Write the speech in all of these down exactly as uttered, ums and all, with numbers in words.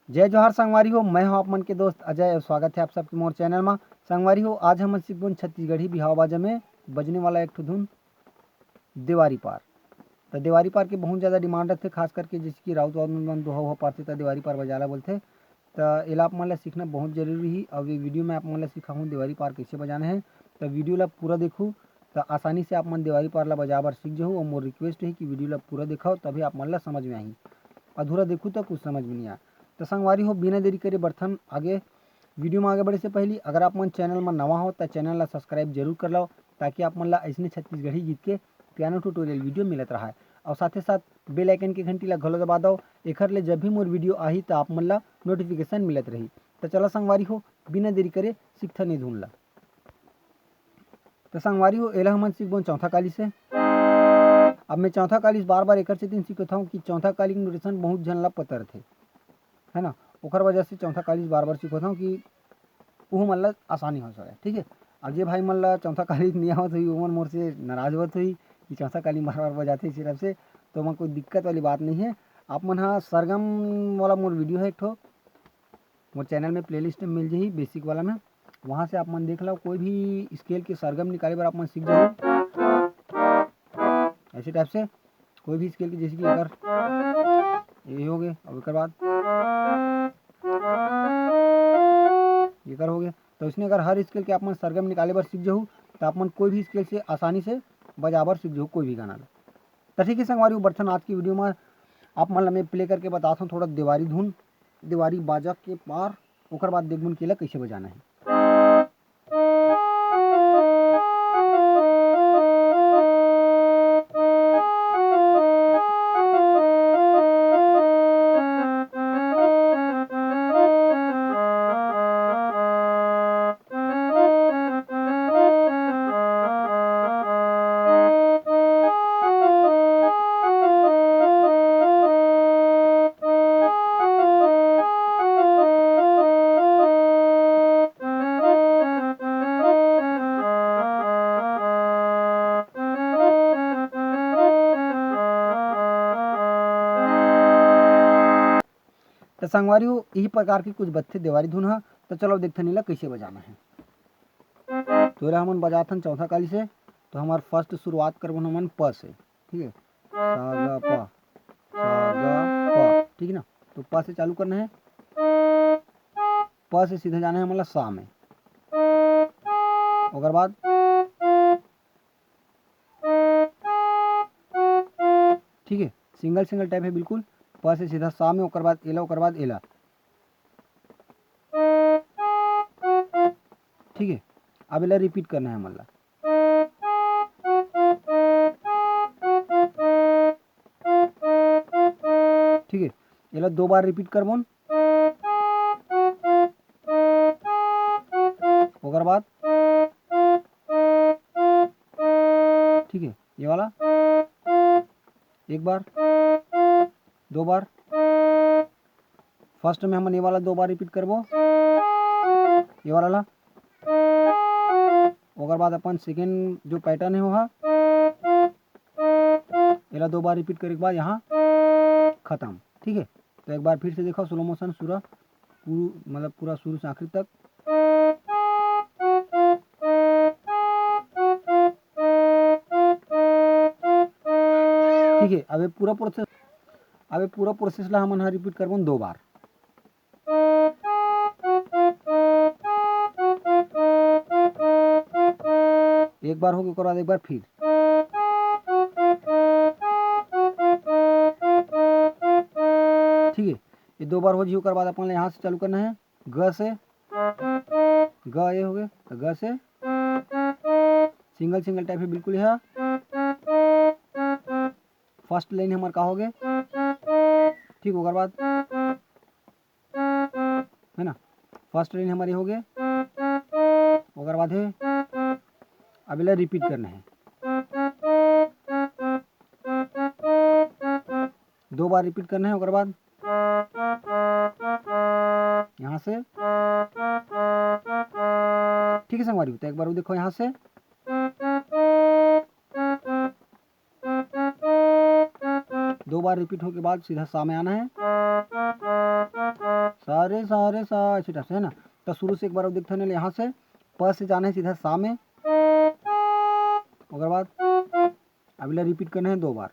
जय जोहार संगवारी हो, मैं हूं आप मन के दोस्त अजय और स्वागत है आप सबके मोर चैनल मा। संगवारी हो, आज हमन सीखबोन छत्तीसगढ़ी बिहाव बाजा में बजने वाला एक ठो धुन, देवारी पार। त देवारी पार के बहुत ज़्यादा डिमांड रथे, खास करके जैसे कि राउत वाउत मन दोहा उहा पारथे त देवारी पार बजाला बोलथे। त एला आप मन ला सीखना बहुत जरूरी ही। अब ये वीडियो में आप मन ला सिखाहूँ देवारी पार कैसे बजाना है। त वीडियो ला पूरा देखू, त आसानी से आप मन देवारी पार ला बजा बर सीख जहू। और मोर रिक्वेस्ट है कि वीडियो ला पूरा देखाओ, तभी आप मन ला समझ में आही। अधूरा देखू त कुछ समझ में नहीं आ। त संगवारी हो, बिना देरी करे बढ़थन आगे। वीडियो में आगे बढ़े से पहली अगर आप मन चैनल में नवा हो त चैनल ला सब्सक्राइब जरूर कर लो, ताकि आप मन ला ऐसने छत्तीसगढ़ी गीत के पियानो ट्यूटोरियल वीडियो मिलत रहा है। और साथे साथ बेल आइकन के घंटी ला घलो दबा दो, एखर ले जब भी मोर वीडियो आही त आप मन ला नोटिफिकेशन मिलत रही। त चला संगवारी हो, बिना देरी करे सीखथन ए धुन ला। त संगवारी हो, एला हमन सीखबोन चौथा काली से। अब मैं चौथा काली से बार बार एकर सेती सीखत हूँ कि चौथा काली के नोटेशन बहुत झन ला पता रथे, है ना। ओकर वजह से चौथा काली से बार बार सीखत हूँ कि उहू मन ला आसानी हो सके, ठीक है। अब जे भाई मन ला चौथा काली नहीं आवत होही, ओमन मोर से नाराज होत होही कि चौथा काली बार बार बजाते सिर्फ से, तो ओमा कोई दिक्कत वाली बात नहीं है। आप मन हा सरगम वाला मोर वीडियो है एक ठो, मोर चैनल में प्लेलिस्ट में मिल जाही बेसिक वाला में, वहाँ से आप मन देख लो। कोई भी स्केल के सरगम निकाले बर आप मन सीख जाओ ऐसे टाइप से। कोई भी स्केल के, जैसे कि अगर ये हो गए, अब एकर बाद एकर हो गए, तो इसने अगर हर स्केल के आप मन सरगम निकाले बर सीख जाहू, तो आप मन कोई भी स्केल से आसानी से बजा बर सीख जाहू कोई भी गाना ला। तो ठीक है संगवारी, बढ़थन आज की वीडियो में। आप मन ला मैं प्ले करके बताता हूँ थोड़ा देवारी धुन, देवारी बाजा के पार, ओकर बाद देखबुन कि एला कैसे बजाना है। त संगवारी हो, यही प्रकार के कुछ बजथे देवारी धुन ह। त चलो देखथन एला कैसे बजाना है। तो एला हमन बजाथन चौथा काली से। तो हमार फर्स्ट शुरुआत करबन हमन प से, ठीक है, सा गा पा, सा गा पा, ठीक है ना। तो प से चालू करना है, प से सीधा जाना है हमन ला सा में। ओकर बाद, ठीक है, सिंगल सिंगल टाइप है बिल्कुल। प से सीधा सा में, ओकर बाद एला, ओकर बाद एला, ठीक है। अब एला रिपीट करना है हमन ला, ठीक है। एला दो बार रिपीट करबोन, ओकर बाद, ठीक है, ये वाला एक बार, दो बार। फर्स्ट में हमन ये वाला दो बार रिपीट करबो, ये वाला ला। ओकर बाद अपन सेकेंड जो पैटर्न है, ओहा, एला दो बार रिपीट करे के बाद यहाँ खत्म, ठीक है। तो एक बार फिर से देखो, स्लो मोशन, पूरा, पूरा, मतलब, पूरा शुरू से आखिरी तक। ठीक है, अब ये पूरा प्रोसेस, अब ये पूरा प्रोसेस ला हमन ह रिपीट करबोन दो बार। एक बार हो गए, ओकर बाद एक बार फिर। ठीक है, ये दो बार हो जी, ओकर बाद अपन ला यहाँ से चालू करना है, ग से, ग ये हो गए, तो ग से सिंगल सिंगल टाइप है बिल्कुल। यह फर्स्ट लाइन हमार का हो गए, ठीक, ओकर बाद, है ना, फर्स्ट लाइन हमारी हो गए, ओकर बाद है, अब एला रिपीट करना है, दो बार रिपीट करना है, ओकर बाद यहाँ से, ठीक है संगवारी, तो एक बार वो देखो, यहाँ से दो बार रिपीट होके बाद सीधा सा में आना है, सा रे सा रे सा, ऐसे type से, है ना। तो शुरू से एक बार अउ देखथन, यहाँ से प से जाना है सीधा सा में, ओकर बाद अब एला repeat करना है दो बार।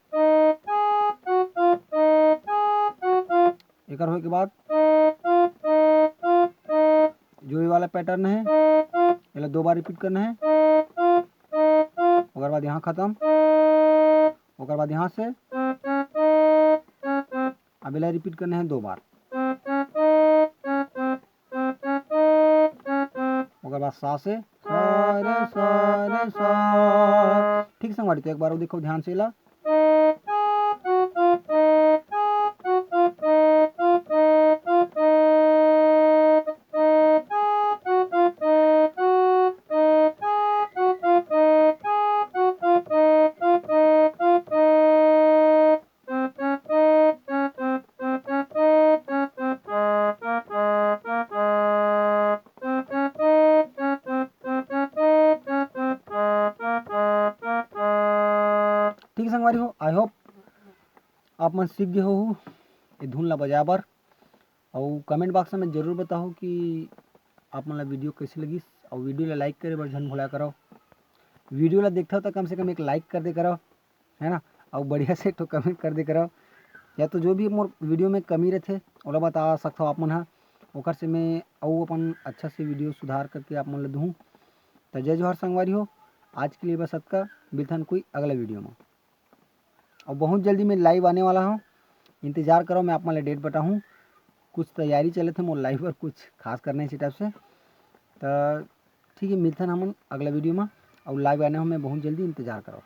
एकर होए के बाद जो ये वाला pattern है, एला दो बार repeat करना है, ओकर बाद यहाँ खत्म, ओकर बाद यहाँ से अब एला repeat करना है दो बार। ओकर बाद सा से सा रे सा रे सा। ठीक संगवारी, तो एक बार अउ देखो ध्यान से एला। ठीक संगवारी हो, I hope आप मन सीख गे होहू ये धुन ला बजाए बर। अउ comment box में जरूर बताओ कि आप मन ला video कैसे लगिस, अउ video ला like करे बर झन भुला करव। Video ला देखथव त कम से कम एक like कर दे करव, है ना, अउ बढ़िया से एक ठो comment कर दे करव, या तो जो भी मोर video में कमी रहिथे ओला बता सकथव आप मन हा, ओकर से मैं अउ अपन अच्छा से video सुधार करके आप मन ला दूहूँ। त जय जोहार संगवारी हो, आज के लिए बस अतका, मिलथन कोई अगला video में। अउ बहुत जल्दी मैं live आने वाला हूँ, इंतजार करव, मैं आप मन ला date बताहूँ। कुछ तैयारी चलत हे मोर live बर, कुछ खास करना है इसी type से। त ठीक है, मिलथन हमन अगला video में, अउ live आने हूँ मैं बहुत जल्दी, इंतजार करव।